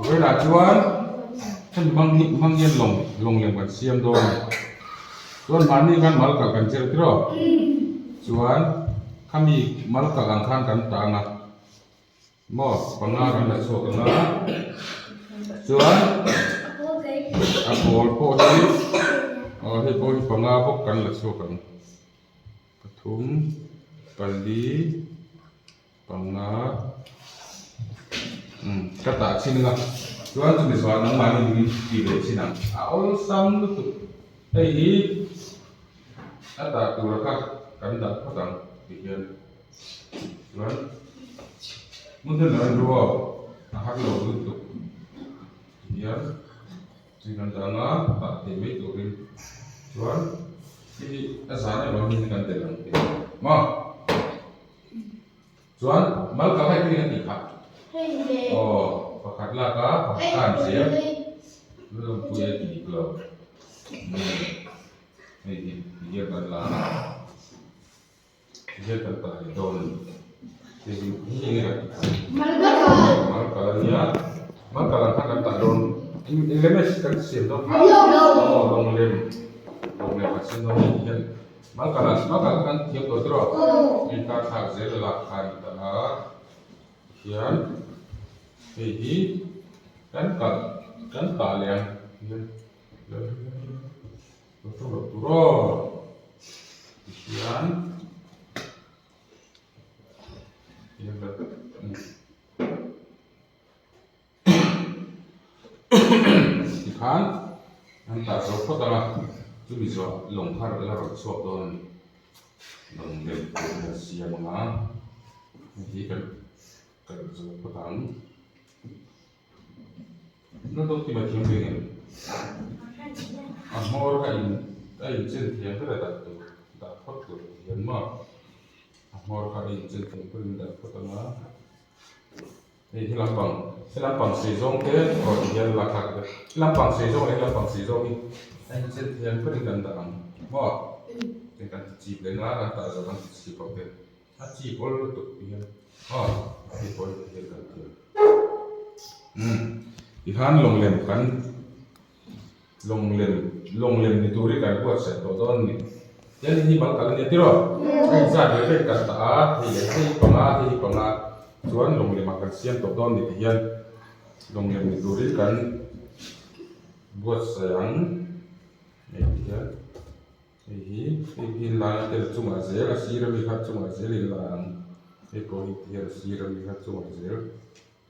Vawiinah chuan hemi hmang hi hmang hian lawng lawng lem kan siam dawn a ni. Chuan mahni khan mal kalh kan cher tiraw? Chuan khami mal kalh ang khan kan tang a maw panga kan la chhuak ang a chuan a pawl pawh hi aw hei pawh hi panga bawk kan la chhuak ang pathum pali. Panga umm ka tah chin anga chuan chumi zawhah nangmahni min ti ve chin ang a awlsam lutuk hei hi a tah tura kha kan dah phawt ang ti hian chuan hmun then lo en ru aw a har lo lutuk ti hian hei kan dah anga tah theih mai turin chuan hei hi a zan em ang hi kan telh ang ti maw. Chuan mal ka hai tih a tih kha. Aw pakhat lak a pakhat khan zel lawmpui a ti dik lo. Hei hi ti hian kan la a ti hian kan tah leh dawn a ni. Hei hi hei hi enge kan tih kha? Mal kal a nia mal kal ang kha kan tah dawn eng lem nge kan siam dawn kha? Aw lawng lem lawng lem kan siam dawn a ni ti hian. Malkala malkala kan thiam tawh tiraw hei kar thlak zel a lak kha a ni ta a tihian hei hi kan kalh kan tah leh ang tihian lo tawng loh tur aw tihian tihian kan Tikhan an tah zo phawt ang a, chumi zawh lawng thar la rawn chhuak dawn a ni. Lawng lem tur hi an siam ang a, hei hi kan kalh zo phawt ang. Nula dawt ki mai thiam ve ngem? A hmawr kha in a inchen thiam ber a dah tur dah phawt tur ti hian maw? A hmawr kha a inchen thiam berin dah phawt ang a. Hei hi lampang he lampang sei zawng te rawn ti hian lak thlak vek he lampang sei zawng leh he lampang sei zawng hi a inchen thiam berin kan dah ang maw heng kan ti chip leh nga kan tah zawh kan ti chip ho te a chip awl lutuk ti hian aw hei pawh hi ti hian kan ti ang umm tikhan lawng lem kan Lawng lem lawng lem ni turin kan buatsaih tawh dawn a ni. Tian hei hi mal kal a nia tiraw? A inzat ve vek kan tah a, hei leh hei panga hei hi panga chuan lawng lemah kan siam tawh dawn a ni ti hian lawng lem ni turin kan buatsaih ang hei ti hian hei hi hei hi lai tel chungah zel a sir ami kha chungah zel in la ang hei pawh hi ti hian a sir ami kha chungah zel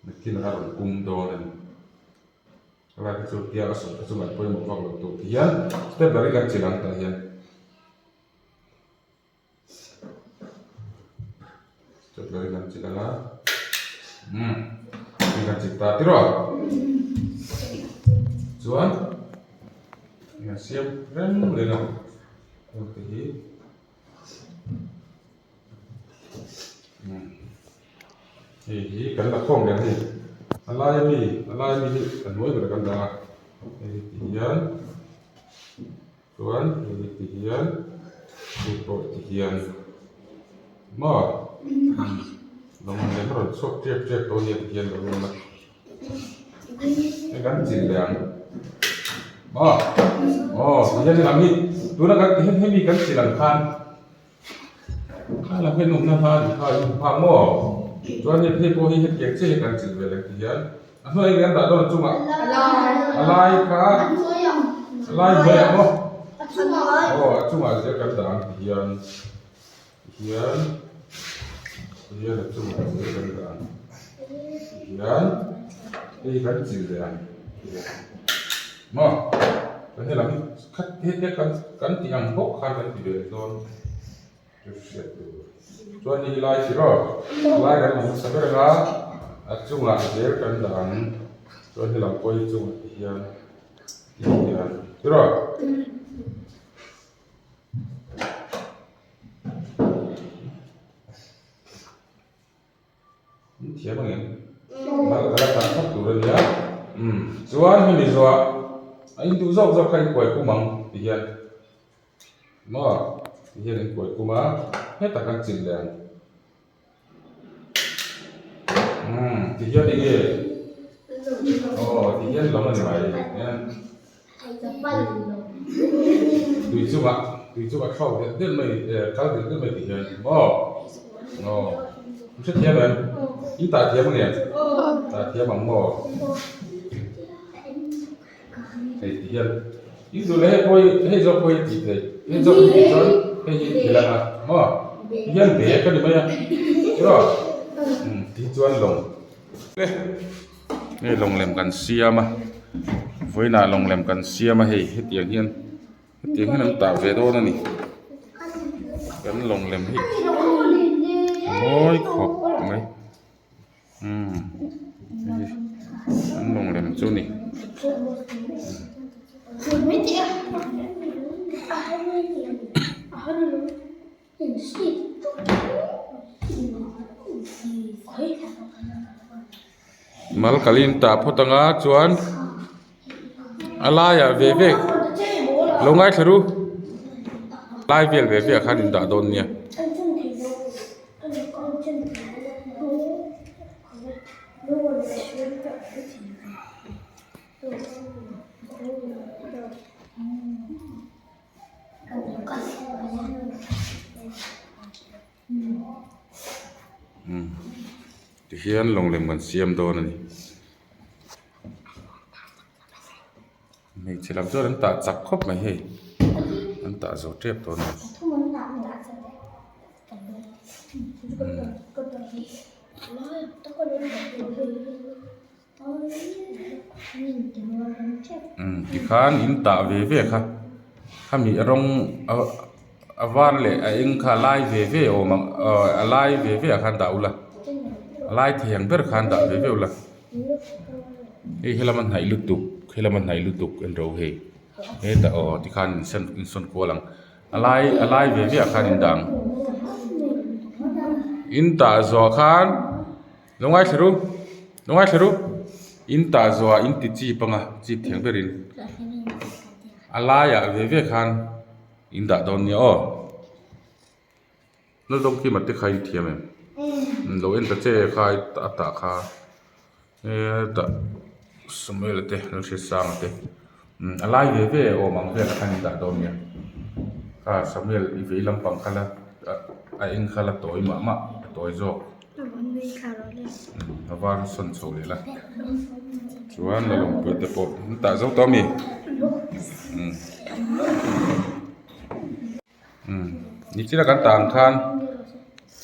nakin a rawn pum dawn a ni. Helai te chu tia a sawi te chu ngaih pawimawh vak loh tur ti hian step ber hi kan chilh ang tah hian step ber hi kan chilh ang a umm hei kan chilh ta tiraw chuan kan siam reng reng a heng te hi Hei hi kan la khawm leh a ni a laia mi a laia mi hi a hnuai ber kan dah a hei hi ti hian chuan hei hi ti hian hei pawh ti hian maw lawng lem rawn chhuak tep tep tawh a nia ti hian lo awm a hei kan chilh leh ang maw aw ti hian helam hi tuna kan hemi kan chilh ang khan. Kha hian awmna hla ni kha in phak maw? Chuan hei phei pawh hi hetiang chiah hi kan chilh ve leh ti hian a hnuai eng an dah dawn a chungah a lai kha a lai hnuaiah maw aw a chungah zel kan dah ang ti hian ti hian ti hian a chungah zel kan dah ang ti hian hei kan chilh leh ang ti hian maw chuan helam hi Khat hetia kan kan tih ang bawk khan kan ti ve leh dawn chu hriat tur chuan hei hi lai chi rawh lai kan awm hmasa ber ang a a chungah zel kan dah ang chuan helam pawh hi chungah te hian ti hian ti rawh. In thiam ang em? Mal ka la tan phawt tur a nia. Umm chuan hemi zuah a in duh zawk zawk kha in kuai kum ang ti hian maw ti hian in kuai kum a hetah khan chilh leh ang. Umm ti hian eng nge? Aw. Hei lawng a ni mai hian tui chungah tui chungah thlawk delh delh mai kal delh delh mai tih hian maw aw i hrethiam em in tah thiam ang em tah thiam ang maw hei ti hian in duh leh hei pawh hi hei zawk pawh hi tih theih hei zawk hi tih chuan hei hi thil anga maw ti hian bag a ni mai a tiraw ti chuan lawng hei lawng lem kan siam a vawiinah lawng lem kan siam a hei hetiang hian hetiang hian an tah ve dawn a ni kan lawng lem hi mawi khawp mai. Umm hei an lawng lem chu a ni. Mal kal in tah phawt anga chuan a laiah ve ve lo ngaithla ru lai vel ve ve ah khan in dah dawn nia. Tihian lawng lem kan siam dawn a ni. Hmeichhe lam chuan an tah chak khawp mai hei an tah zo tep tawh a ni. Umm tikhan in tah ve ve kha khami rawng a var leh a eng kha a lai ve ve awm ang aw a lai ve ve ah khan dah ula a lai thei ang ber khan dah ve ve ula hei helama hnaih lutuk helama hnaih lutuk en ro hei hetah aw tikhan in sawn in sawn kual ang a lai a lai ve ve ah khan in dah ang in tah zawh khan. Lo ngaithla ru, lo ngaithla ru. In tah zawhah in ti chip anga, chip thiang berin. A laiah ve ve khan in dah dawn nia aw. Laldawng khi mate kha in thiam em? Lo en ta che kha a tah kha hetah Samuel-a te Lalhriatsanga te a lai ve ve awm ang velah khan in dah dawn nia. Kha Samuel i vei lampang kha la a eng kha la tawi mah mah a tawi zawk. A var sawn chho leh la chuan la lawngpui te pawh an tah zo tawh a mi nichina kan tah ang khan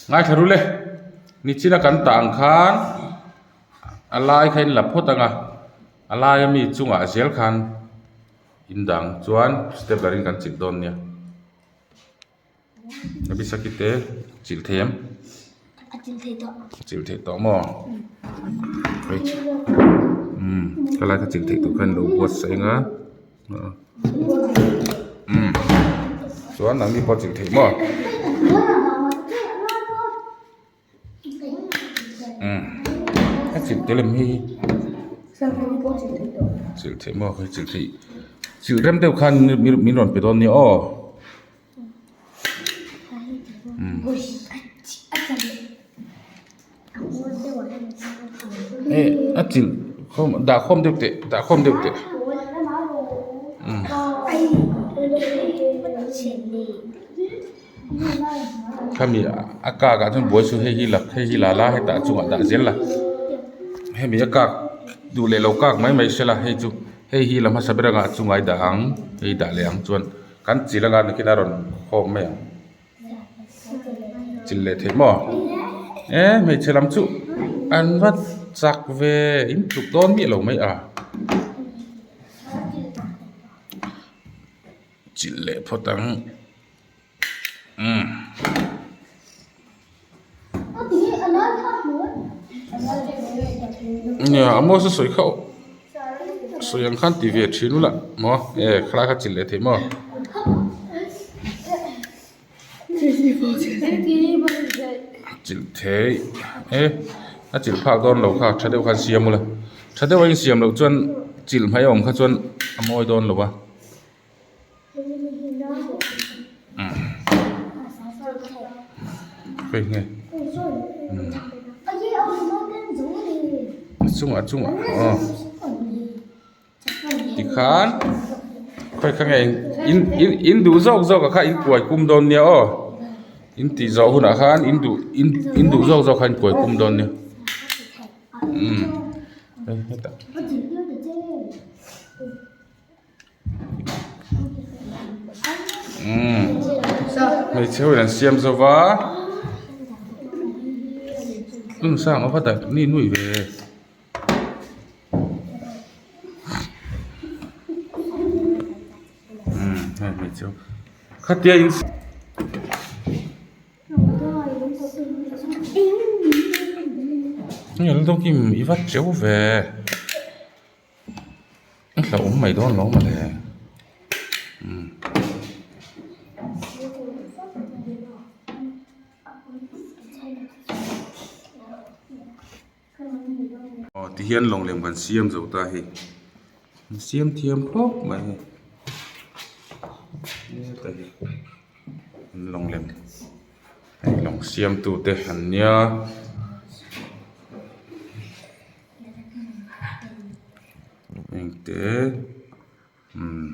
ngaithla ru le nichina kan tah ang khan a lai kha in la phawt ang a a laia mi chungah zel khan in dang chuan stepler in kan chilh dawn nia. Abisaki te chilh thei em? A chilh thei tawh. A chilh thei tawh maw? Umm helai kha chilh theih tur khan lo buatsaih ang a umm chuan nangni pawh chilh theih maw? Umm a chilh tel em hei hi chilh theih maw hei chilh theih chilh rem deuh khan min rawn pe dawn nia aw umm hei a chilh khawm dah khawm deuh teh dah khawm deuh teh umm. Khami a kak ah chuan buai chu hei hi la hei hi la la hetah chungah dah zel la hemi a kak duh leh lo kak mai mai se la hei chu hei hi la hmasa ber anga a chungah i dah ang hei dah leh ang chuan kan chil anga nakin a rawn khawm mai ang chil leh theih maw e hmeichhe lam chu an va chak ve in tluk dawn miah lo mai a. Chilh leh phawt ang umm. Nia a maw sawi kha sawi ang khan ti ve thin ula maw e khalai kha chilh leh theih maw. Chilh theih e a chilh phak dawn lo kha tha deuh khan siam ula tha deuh a insiam loh chuan chilh hmai a awm kha chuan a mawi dawn lo a. Hei nge a chungah a chungah aw. Tikhan khawi kha nge in in in duh zawk zawk ah kha in kuai kum dawn nia aw in tih zawh hunah khan in duh in in duh zawk zawk kha in kuai kum dawn nia umm hei hetah. Umm hmeichhe ho in an siam zo va hmun sang a va dah ni nuai ve. Umm hei hmeichhe ho khatia in hei an dawk in i va teuh ve. A hlauhawm mai dawn lo mawle umm. Aw tihian lawng lem kan siam zo ta hei an siam thiam khawp mai hei hetah hi lawng lem hei lawng siam tu te an nia. Engte umm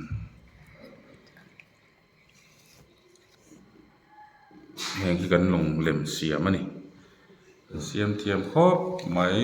heng hi kan lawng lem siam a ni an siam thiam khawp mai.